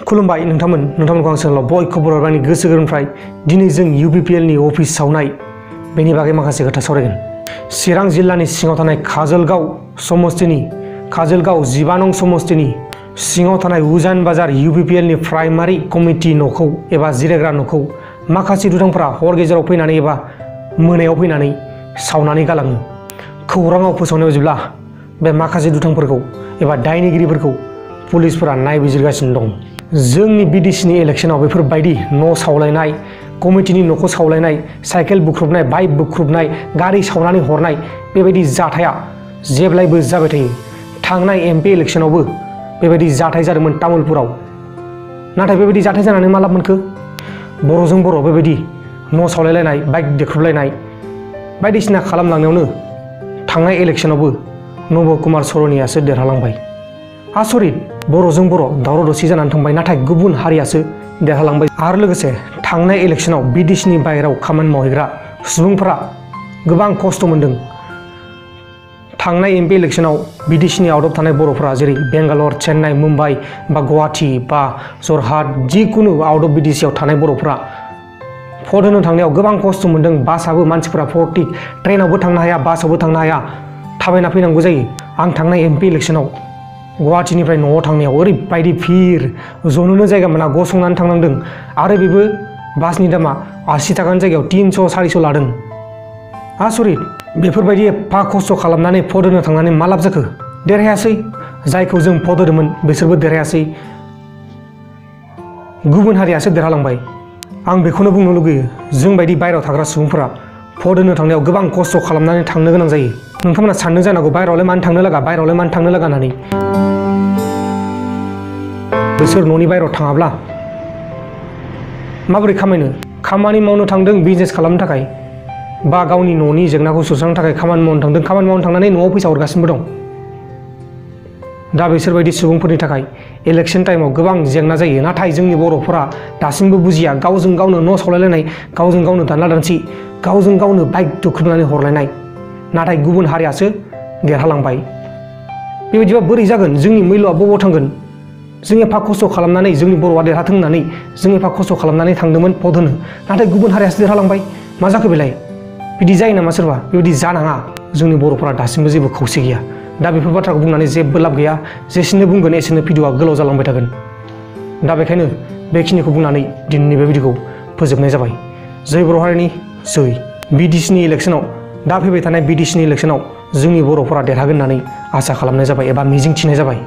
खुलुमबाय नोंथांमोनखौ आं सोंलाव बयखौबो बर'नि गोसो गोरबोनिफ्राय दिनै जों UBPL नि अफिस सावनाय बेनि बागै माखासे खोथा सावरायगोन। चिरां जिल्लानि सिङाव थानाय काजलगाव समस्तिनि काजलगाव 15 नं समस्तिनि सिङाव थानाय उजान बाजार UBPL नि प्राइमारि कमिटि न'खौ एबा जिरायग्रा न'खौ माखासे दुथांफोरा हर गेजेराव फैनानै एबा मोनायाव फैनानै सावनानै गालाङो। खौराङाव फोसावनाय बायदिब्ला बे माखासे दुथांफोरखौ एबा दायनिगिरिफोरखौ पुलिसफोरा नायबिजिरगासिनो दं। जोंनि BDC नि इलेक्शनाव बेफोरबायदि न' सावलायनाय, कमिटिनि न'खौ सावलायनाय, साइकेल बुख्रुबनाय, बाइक बुख्रुबनाय, गारि सावनानै हरनाय बेबायदि जाथाया जेब्लायबो जाबाय थायो। थांनाय MP इलेक्शनावबो बेबायदि जाथाय जादोंमोन तामुलपुराव। नाथाय बेबायदि जाथाय जानानै मा लाब मोनखो? बर'जों बर' बेबायदि न' सावलायलायनाय, बाइक देख्रुबलायनाय बायदिसिना खालामलांनायावनो थांनाय इलेक्शनावबो नब कुमार सरनियासो देरहालांबाय। आसरित, बर'जों बर' दावराव दावसि जानानै थांबाय, नाथाय गुबुन हारियासो देरहालांबाय। आरो लोगोसे थांनाय इलेक्शनाव BDC नि बाहेराव खामानि मावहैग्रा सुबुंफोरा गोबां खस्थ' मोनदों। थांनाय MP इलेक्शनाव BDC नि आउट अफ थानाय बर'फोरा जेरै बेंगालर, चेन्नाइ, मुम्बाइ बा गुवाहाटी बा जरहाट जिखुनु आउट अफ BDC आव थानाय बर'फोरा भट होनो थांनायाव गोबां खस्थ' मोनदों। बासआबो मानसिफोरा फटिक, ट्रेनावबो थांनो हाया, बासआवबो थांनो हाया, थाबायना फैनांगौ जायो। आं थांनाय MP इलेक्शनाव गुवाहाटीनिफ्राय न'आव थांनायाव ओरैबायदि भिर, जनोनो जायगा मोना, गसंनानै थांनांदों। आरो बेबो बासनि दामा 80 थाखानि जायगायाव 300-400 लादों। आसरित, बेफोरबायदि एफा खस्थ' खालामनानै भट होनो थांनानै मा लाब जाखो? देरहायासै। जायखौ जों भट होदोंमोन बिसोरबो देरहायासै, गुबुन हारियासो देरहालांबाय। आं बेखौनो बुंनो लुगैयो, जोंबायदि बायहेरायाव थाग्रा सुबुंफोरा भट होनो थांनायाव गोबां खस्थ' खालामनानै थांनो गोनां जायो। नोंथांमोना साननो जानांगौ बायहेरायावलाय मानो थांनो लागा होननानै। बिसोर न'नि बायहेरायाव थाङाब्ला माबोरै खामानि मावनो थांदों, बिजनेस खालामनो थाखाय बा गावनि न'नि जेंनाखौ सुस्रांनो थाखाय खामानि मावनो थांदों। खामानि मावनो थांनानै न'आव फैसा हरगासिनो दं। दा बिसोरबायदि सुबुंफोरनि थाखाय इलेक्शन टाइमाव गोबां जेंना जायो। नाथाय जोंनि बर'फोरा दासिमबो बुजिया। गावजों गावनो न' सावलायलायनाय, गावजों गावनो दानला दानसि, गावजों गावनो बाइक दुख्रुबनानै हरलायनाय, नाथाय गुबुन हारियासो देरहालांबाय। बेबायदिबा बोरै जागोन? जोंनि मैल'आ बबाव थांगोन? जों एफा खस्थ' खालामनानै जोंनि बर'आ देरहाथों होननानै जों एफा खस्थ' खालामनानै थांदोंमोन भट होनो, नाथाय गुबुन हारियासो देरहालांबाय। मा जाखो बेलाय? बिदि जायो नामा सोरबा? बेबायदि जानाङा। जोंनि बर'फोरा दासिमबो जेबो खौसे गैया। दा बेफोर बाथ्राखौ बुंनानै जेबो लाब गैया। जेसेनो बुंगोन एसेनो भिडिअ'आ गोलाव जालांबाय थागोन। दा बेखायनो बेखिनिखौ बुंनानै दिनैनि बे भिडिअ'खौ फोजोबनाय जाबाय। जै बर' हारिनि जै। BDC नि इलेक्शनाव, दा फैबाय थानाय BDC नि इलेक्शनाव जोंनि बर'फोरा देरहागोन होननानै आसा खालामनाय जाबाय एबा मिजिं थिनाय जाबाय।